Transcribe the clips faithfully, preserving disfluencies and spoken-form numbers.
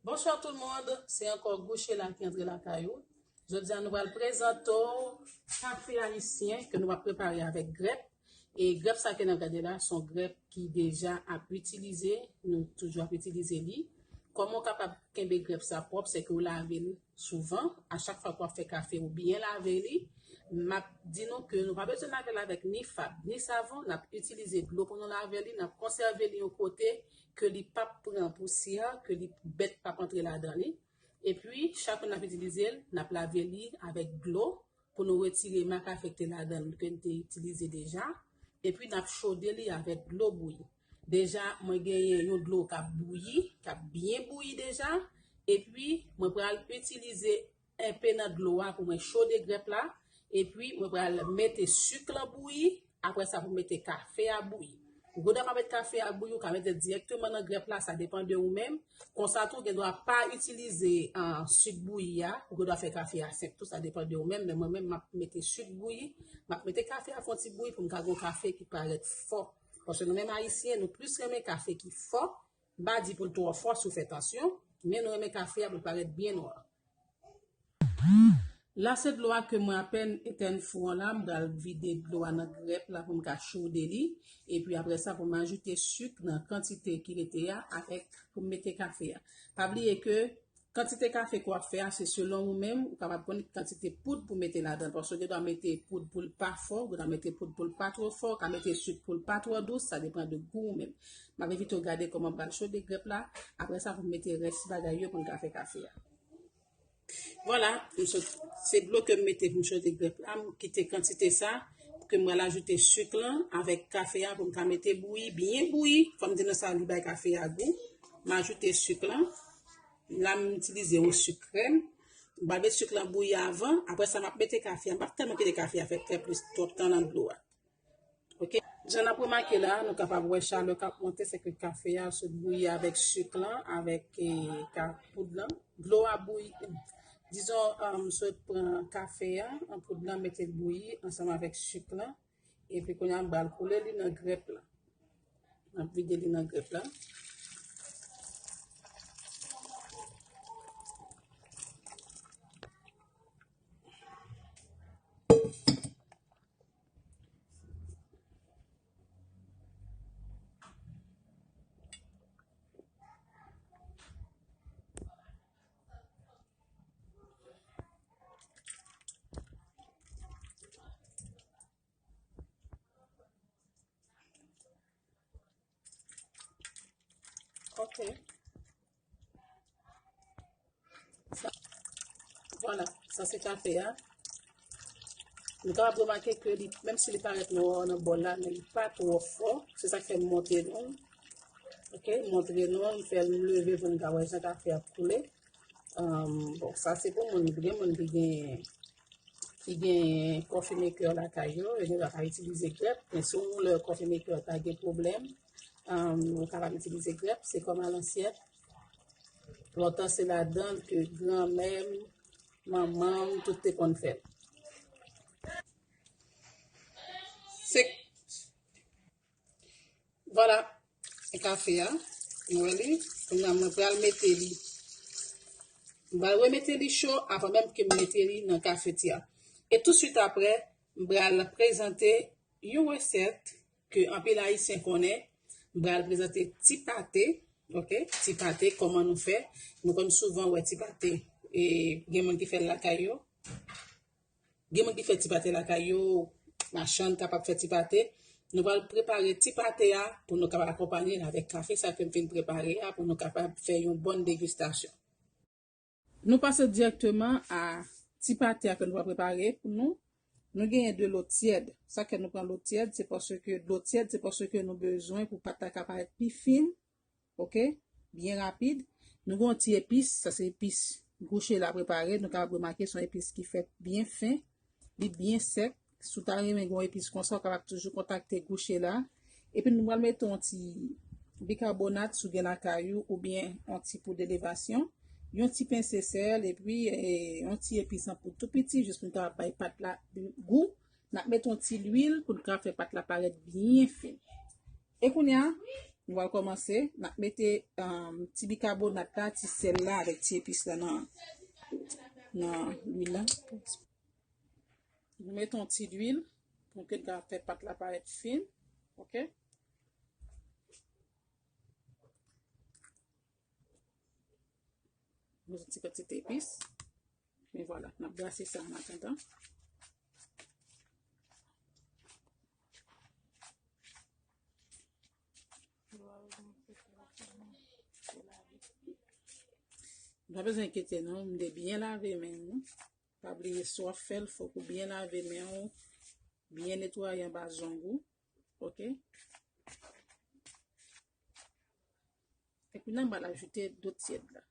Bonsoir tout le monde, se ankò Gouchela ki antre lakay ou. Jodi a nou pral prezante w kafe ayisyen ke nou ap prepare avèk grèp. E grèp sa ke n ap gade la, se yon grèp ki deja ap itilize, nou toujou ap itilize li. Kòman w kapab kenbe grèp sa pwòp, se ke w lave l souvan. A chak fwa ke w ap fè kafe, ou byen lave li. M ap di nou ke nou pa bezwen lave l avèk ni fab, ni savon, n ap itilize dlo pou nou lave li, n ap konsève li yon kote ke li p ap pran pousyè, ke li bèt p ap antre ladan li. Epi, chak fwa n ap itilize l, n ap lave li avèk dlo pou nou retire ma kafe ki te ladan l ke n te itilize deja. Epi, n ap chode li avèk dlo bouyi. Deja, mwen genyen yon dlo k ap bouyi, k ap byen bouyi deja. Epi, mwen pral itilize enpe nan dlo a pou mwen chode grèp la. Epi, mwen pral mete sik lan bouyi. Apre sa, pou mete kafe a bouyi. Ou gen dwa pa met kafe a bouyi, ou ka mete l dirèkteman nan grèp la, sa depann de ou menm. Konsa tou, ou gen dwa pa itilize, ah, sik bouyi a, ou gen dwa fè kafe a senp tou, sa depann de ou menm. Men mwen menm, m ap mete sik bouyi, m ap mete kafe a fè yon ti bouyi pou m ka gen yon kafe ki parèt fò. Paske nou menm Ayisyen, nou plis renmen kafe ki fò. M pa di pou l twò fò si w fè tansyon, men nou renmen kafe a pou l parèt byen nwa. La se dlo a ke mwen apèn etèn fou an la, m pral vide dlo a nan grèp la pou m ka chode li. Epi apre sa pou m ajoute sik nan kantite ki rete a avèk pou m mete kafe a. Pa bliye ke kantite kafe ke w ap fè a se selon ou menm, ou kapab konn kantite poud pou mete ladan l. Paske w gen dwa mete poud pou l pa fò, ou gen dwa mete poud pou l pa twò fò, ou ka mete sik pou l pa twò dous, sa depann de gou ou menm. M ap envite w gade kòman m pral chode grèp la, apre sa pou m mete rès bagay yo pou n ka fè kafe a. Vwala, m sot, se dlo ke m mete pou m chode grèp la, m kite kantite sa, ke m pral ajoute sik lan avèk kafe a pou m ka mete bouyi, byen bouyi. Kòm m te nan sa, li bay kafe a gou. M ajoute sik lan. La, m itilize yon sik krèm. M pral met sik lan bouyi avan. Apre sa, m ap mete kafe a. M p ap tèlman kite kafe a fè, fè plis twòp tan nan dlo a. Ok. Jan n ap remake la, nou kapab wè chalè k ap monte, se ke kafe a sot bouyi avèk sik lan, avèk, eh, ka-, poud lan. Dlo a bouyi, dizon, um, sot pran kafe a, an poud lan, mete l bouyi ansanm avèk sik lan. Epi kounye a, m pral koule li nan grèp la. M ap vide li nan grèp la. Ok. Sa, vwala, sa se kafe a. Nou kapab remake ke li, menm si li parèt nwa nan bòl la, men li pa twò fò. Se sa k fè m montre nou. Ok, montre nou, m fè l leve pou n ka wè jan kafe a ap koule. Um, bon, sa se pou moun, gen moun ki gen, ki gen coffee maker lakay yo, yo gen dwa pa itilize grèp, men si w lè coffee maker pa gen pwoblèm, um, ou kapab itilize grèp, se kòm alansyèn. Lontan se ladan l ke granmè m, manman m, tout te konn fè l. Se Vwala, e kafe a, nou wè li, kounye a mwen pral mete li. Mwen pral remete li cho avan menm ke m mete li nan kafetya. E tousuit apre, m pral prezante yon resèt ke anpil Ayisyen konnen. M pral prezante ti pate, ok? Ti pate, kòman nou fè. Nou konn souvan wè ti pate. E gen moun ki fè l lakay yo. Gen moun ki fè ti pate lakay yo, machann kapab fè ti pate. Nou pral prepare ti pate a pou nou kapab akonpanye l avèk kafe sa ke m fin prepare a pou nou kapab fè yon bòn degustasyon. Nou pase dirèkteman a ti pate a ke nou pral prepare pou nou. Nou genyen dlo tyèd. Sa ke nou pran dlo tyèd, se paske dlo tyèd, se paske nou bezwen pou pat la ka parèt pi fin. Ok? Byen rapid. Nou gen yon ti epis, sa se epis Gouchela prepare. Nou kapab remake se yon epis ki fèt byen fen, li byen sèk. Si w ta renmen gen yon epis konsa, ou kapab toujou kontakte Gouchela. Epi nou pral mete yon ti bikabonat si w gen lakay ou, oubyen yon ti poud elevasyon, yon ti pense sèl, epi, eh, yon ti epis an poud tou piti, jis pou n kapab bay pat la gou. N ap mete yon ti lwil pou n ka fè pat la parèt byen fen. E kounye a, Nou pral kòmanse, n ap mete, um, ti bikabonat la, ti sèl la avèk ti epis la nan, nan lwil la. Nou mete yon ti lwil pou ke n ka fè pat la parèt fin. Ok? Yon ti kantite epis. Men vwala, n ap brase sa an atandan. Nou pa bezwen enkyete nou, m te byen lave men nou. Pa bliye si w ap fè l, fòk ou byen lave men w, byen netwaye anba zong ou. Ok? E kounye a, m pral ajoute dlo tyèd la.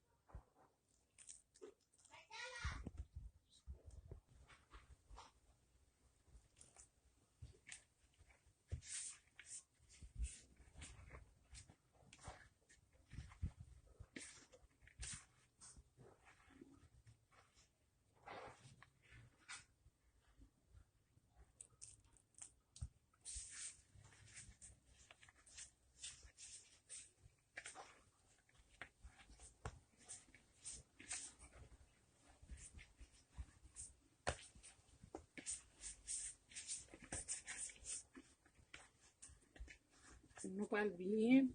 Nou pral byen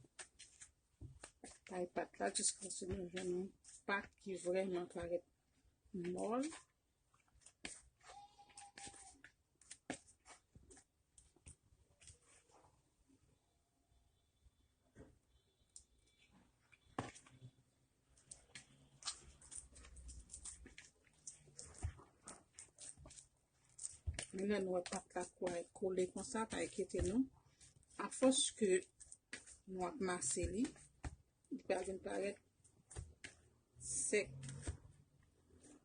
bay pat la jiskaske nou jwenn yon pat ki vrèman parèt mòl. Men lè nou wè pat la kwè kole konsa, pa enkyete nou. Afòs ke nou ap mase li, li pral vin parèt sèk,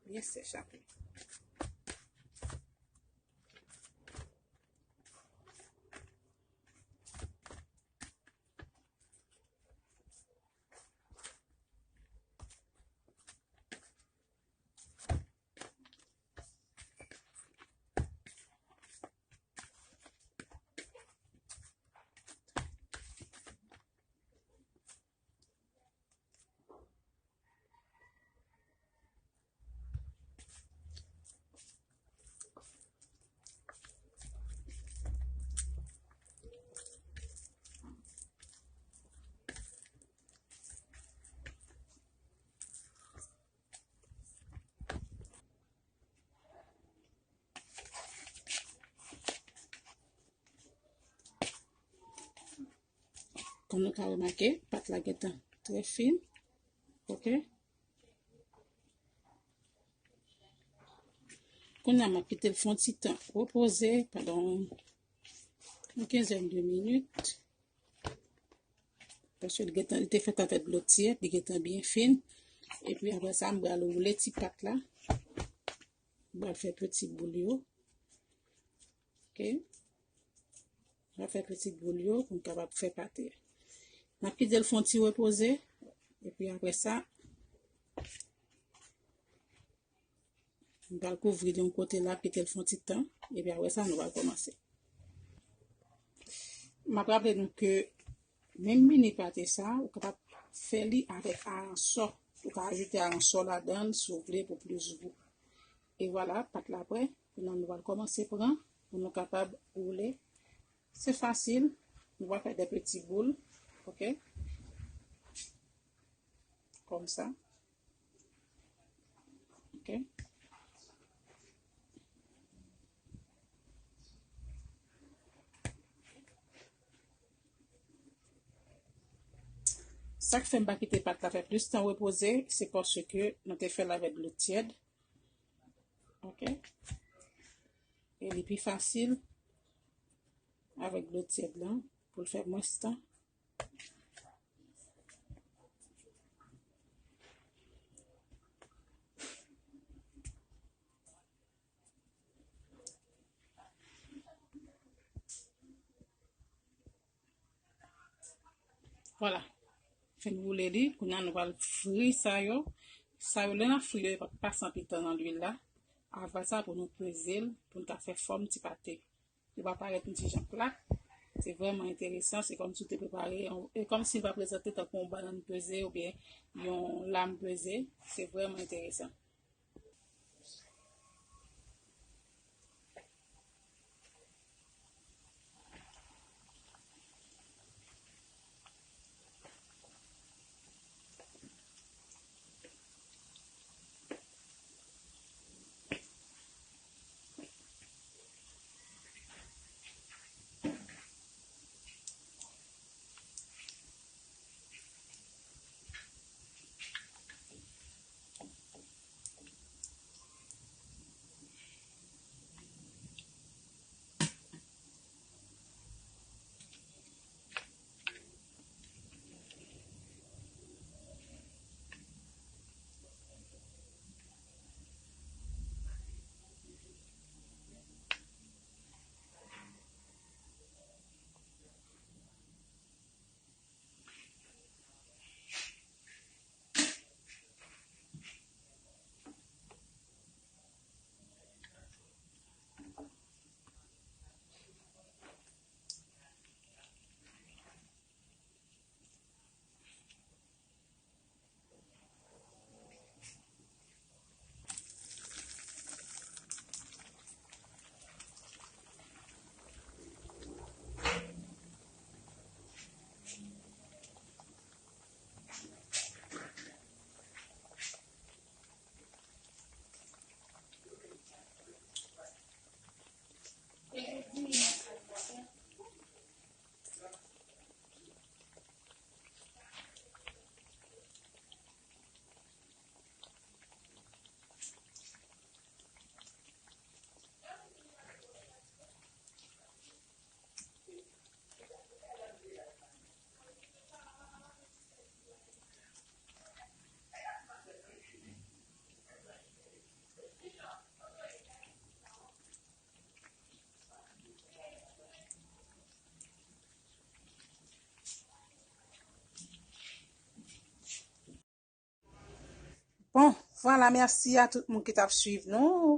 byen sèch apre. Kòm nou ka remake, pat la gentan trè fin. Ok. Kounye a, m ap kite l fè yon ti tan repoze pandan yon kenzèn de minit. Paske li gentan, li te fèt avèk dlo tyèd, li gentan byen fin. Epi apre sa, m pral woule ti pat la. M pral fè peti boul yo. Ok. M pral fè peti boul yo pou m kapab fè pate. M ap kite l fè yon ti repoze. Epi apre sa, m pral kouvri l yon kote la, kite l fè yon ti tan. Epi apre sa, nou pral kòmanse. M ap raple nou ke menm mini pate sa, ou kapab fè li avèk aransò. Ou ka ajoute aransò ladan l si w vle pou plis gou. E vwala, pat la prè. Kounye a nou pral kòmanse pran pou nou kapab woule. Se fasil. Nou va fè de peti boul. Ok? Kòmsa. Ok? Sa k fè m pa kite pat la fè plis tan repoze, se paske nou te fè l avèk dlo tyèd. Ok? E li pi fasil avèk dlo tyèd la pou l fè mwens tan. Vwala. Fin woule li. Kounye a nou pral fri sa yo. Sa yo, lè n ap fri yo, yo p ap pase anpil tan nan lwil la. Apre sa, pou nou peze l, pou n ka fè fòm ti pate. Li va parèt yon ti jan plat. Se vrèman enteresan, se kòmsi w te prepare, e kòmsi l pa prezante tankou yon bannann peze oubyen yon lam peze. Se vrèman enteresan. Bon, vwala, mèsi a tout moun ki t ap swiv nou.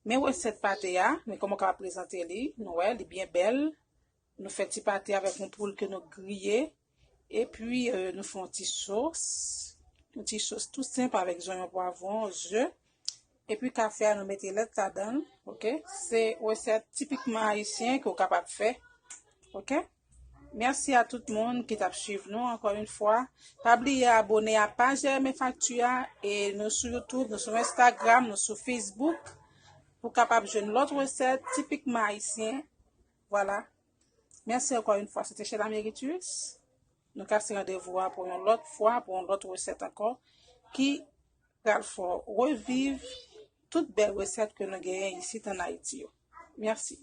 Men resèt pate a, men kòman w kapab prezante li. Nou wè, li byen bèl. Nou fè ti pate avèk yon poul ke nou griye. Epi, euh, nou fè yon ti sos. Yon ti sos tou senp avèk zonyon, pwavwon, ze. Epi kafe a, nou mete lèt ladan l, oke? Se resèt tipikman ayisyen ke w kapab fè, oke? Mèsi a tout moun ki t ap swiv nou ankò yon fwa. Pa bliye abòne a paj M F Actu a, e nou sou YouTube, nou sou Instagram, nou sou Facebook, pou w kapab jwenn lòt resèt tipikman ayisyen. Vwala. Mèsi ankò yon fwa, se te Sheila Meritus. Nou kase randevou a pou yon lòt fwa, pou yon lòt resèt ankò, ki pral fè w reviv tout bèl resèt ke nou genyen isit ann Ayiti yo. Mèsi.